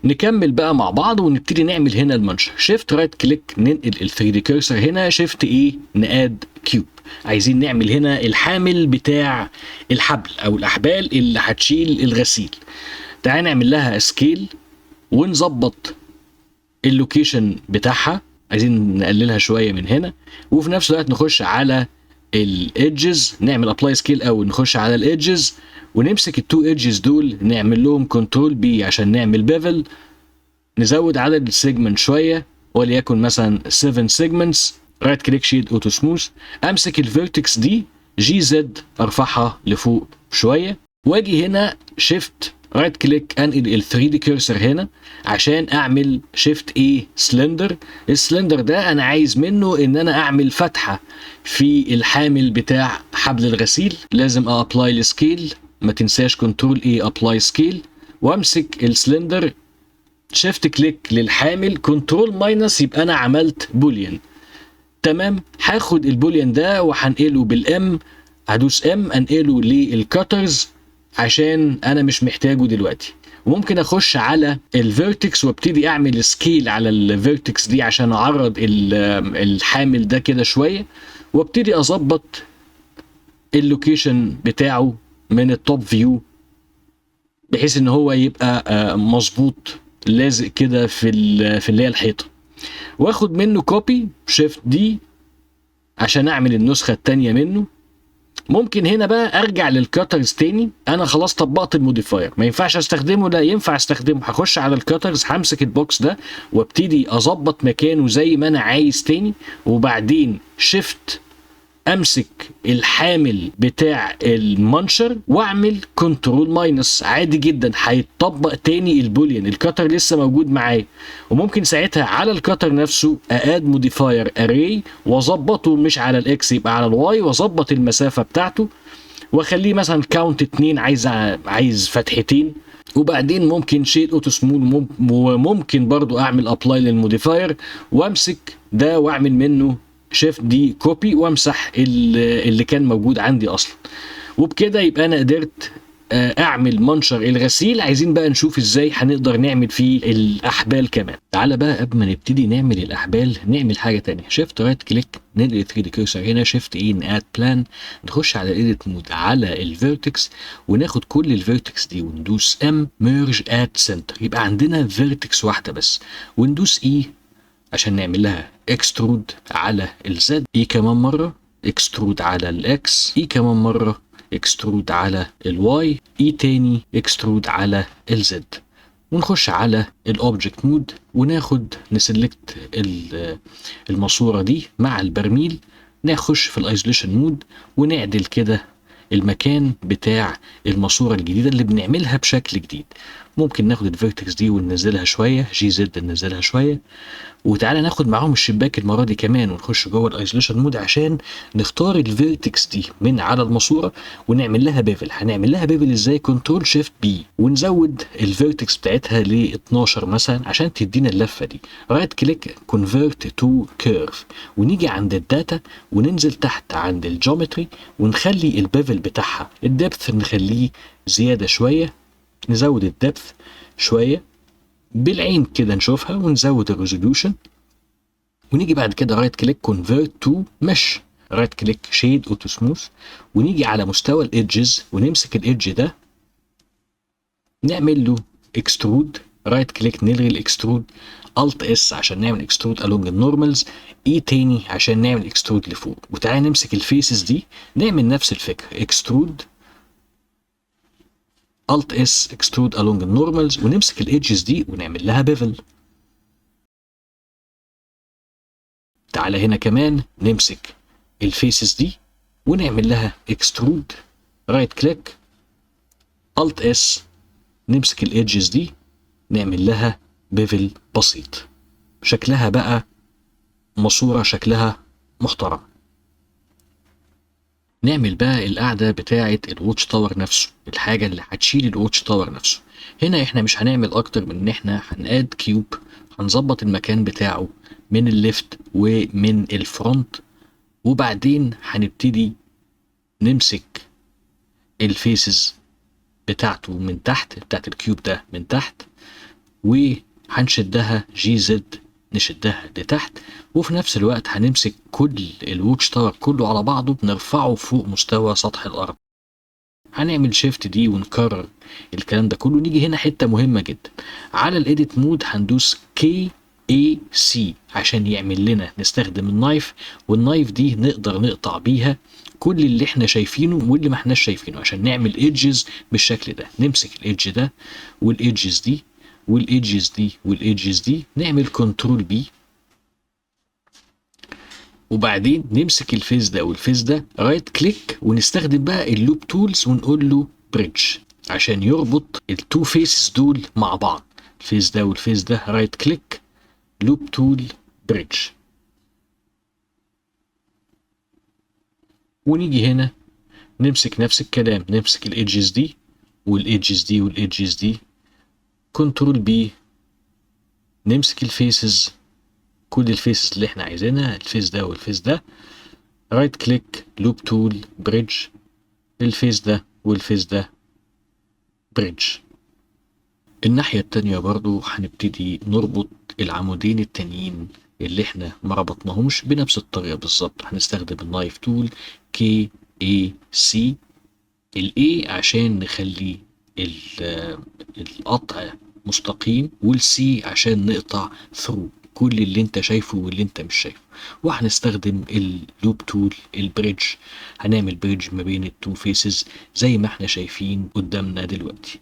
نكمل بقى مع بعض ونبتدي نعمل هنا المنشر. shift right click، ننقل ال 3D cursor هنا، shift A، ن add cube. عايزين نعمل هنا الحامل بتاع الحبل او الاحبال اللي هتشيل الغسيل. تعال نعمل لها scale ونظبط ال location بتاعها، عايزين نقللها شوية من هنا، وفي نفس الوقت نخش على ال edges، نعمل apply scale او نخش على ال edges ونمسك ال two edges دول نعمل لهم control B عشان نعمل bevel. نزود عدد ال segment شويه، وليكن مثلا 7 segments. right click، shade auto smooth. امسك ال vertex دي G Z، ارفعها لفوق شويه، واجي هنا shift right click، انقل ال 3D cursor هنا عشان اعمل shift A، cylinder. ال cylinder ده انا عايز منه ان انا اعمل فتحه في الحامل بتاع حبل الغسيل. لازم apply ال scale، ما تنساش control A، apply scale، وامسك ال cylinder، shift click للحامل، control minus، يبقى انا عملت boolean. تمام، هاخد ال boolean ده وهنقله بال M، هدوس M، انقله لل cutters عشان انا مش محتاجه دلوقتي. وممكن اخش على ال vertex وابتدي اعمل scale على ال vertex دي عشان اعرض الحامل ده كده شويه، وابتدي اظبط ال location بتاعه من ال top view بحيث ان هو يبقى مظبوط لازق كده في اللي هي الحيطه، واخد منه copy، shift D، عشان اعمل النسخة الثانية منه. ممكن هنا بقى ارجع لل cutters تاني. انا خلاص طبقت ال modifier، ما ينفعش استخدمه؟ لا، ينفع استخدمه. هخش على ال cutters، همسك ال box ده وابتدي اظبط مكانه زي ما انا عايز تاني، وبعدين shift، امسك الحامل بتاع المنشر واعمل control minus عادي جدا، هيتطبق تاني ال boolean. ال cutter لسه موجود معايا، وممكن ساعتها على ال cutter نفسه add modifier array واظبطه، مش على ال X يبقى على ال Y، واظبط المسافة بتاعته واخليه مثلا count 2، عايز فتحتين. وبعدين ممكن shade auto smooth، وممكن برضو اعمل apply لل modifier وامسك ده واعمل منه shift D copy وامسح اللي كان موجود عندي اصلا. وبكده يبقى انا قدرت اعمل منشر الغسيل. عايزين بقى نشوف ازاي هنقدر نعمل فيه الاحبال كمان. تعالى بقى قبل ما نبتدي نعمل الاحبال نعمل حاجة تانية. shift right click، ننقل 3D cursor هنا، shift A، add plane، نخش على ال edit mode على ال vertex وناخد كل ال vertex دي وندوس M، merge at center، يبقى عندنا vertex واحدة بس، وندوس E عشان نعمل لها extrude على ال Z، E كمان مرة extrude على ال X، E كمان مرة extrude على ال Y، E تاني extrude على ال Z. ونخش على ال object mode وناخد ن select الماسورة دي مع البرميل، نخش في ال isolation mode ونعدل كده المكان بتاع الماسورة الجديدة اللي بنعملها بشكل جديد. ممكن ناخد ال vertex دي وننزلها شويه، G Z، ننزلها شويه. وتعالى ناخد معاهم الشباك المرة دي كمان ونخش جوه ال isolation mode عشان نختار ال vertex دي من على الماسورة ونعمل لها bevel. هنعمل لها bevel ازاي؟ control shift B، ونزود ال vertex بتاعتها ل 12 مثلا عشان تدينا اللفة دي. right click، convert to curve، ونيجي عند ال data وننزل تحت عند ال geometry ونخلي ال bevel بتاعها، ال depth نخليه زيادة شويه، نزود ال depth شوية بالعين كده نشوفها، ونزود ال resolution، ونيجي بعد كده right click، convert to mesh، right click، shade auto smooth، ونيجي على مستوى ال edges ونمسك ال edge ده نعمل له extrude، right click، نلغي ال extrude، alt S عشان نعمل extrude along ال normals، E تاني عشان نعمل extrude لفوق. وتعالى نمسك ال faces دي نعمل نفس الفكره، extrude، alt S، extrude along ال normals، ونمسك ال edges دي ونعمل لها bevel. تعالى هنا كمان نمسك ال faces دي ونعمل لها extrude، right click، alt S، نمسك ال edges دي نعمل لها bevel بسيط. شكلها بقى ماسوره شكلها محترم. نعمل بقى القاعدة بتاعة ال watch tower نفسه، الحاجة اللي هتشيل ال watch tower نفسه. هنا احنا مش هنعمل اكتر من ان احنا هن add cube، هنظبط المكان بتاعه من ال left ومن ال front، وبعدين هنبتدي نمسك ال faces بتاعته من تحت، بتاعت ال cube ده من تحت. وهنشدها GZ، نشدها لتحت، وفي نفس الوقت هنمسك كل ال watch tower كله على بعضه نرفعه فوق مستوى سطح الارض. هنعمل shift D ونكرر الكلام ده كله. نيجي هنا حتة مهمة جدا، على ال edit mode هندوس K A C عشان يعمل لنا نستخدم ال knife، وال knife دي نقدر نقطع بيها كل اللي احنا شايفينه واللي ما احناش شايفينه عشان نعمل edges بالشكل ده. نمسك ال edge ده وال edges دي وال edges دي وال edges دي، نعمل control B، وبعدين نمسك ال face ده وال face ده right click، ونستخدم بقى ال loop tools ونقول له bridge عشان يربط ال two faces دول مع بعض. ال face ده وال face ده right click، loop tool، bridge. ونيجي هنا نمسك نفس الكلام، نمسك ال edges دي وال edges دي وال edges دي، control B، نمسك ال faces، كل ال faces اللي احنا عايزينها، ال face ده وال face ده، right click، loop tool، bridge، ال face ده وال face ده، bridge. الناحية التانية برضو هنبتدي نربط العمودين التانيين اللي احنا ما ربطناهمش بنفس الطريقة بالظبط. هنستخدم ال knife tool K A C، ال A عشان نخلي القطع مستقيم، وال C عشان نقطع through كل اللي انت شايفه واللي انت مش شايفه. وهنستخدم ال loop tool ال bridge، هنعمل bridge ما بين ال two faces زي ما احنا شايفين قدامنا دلوقتي.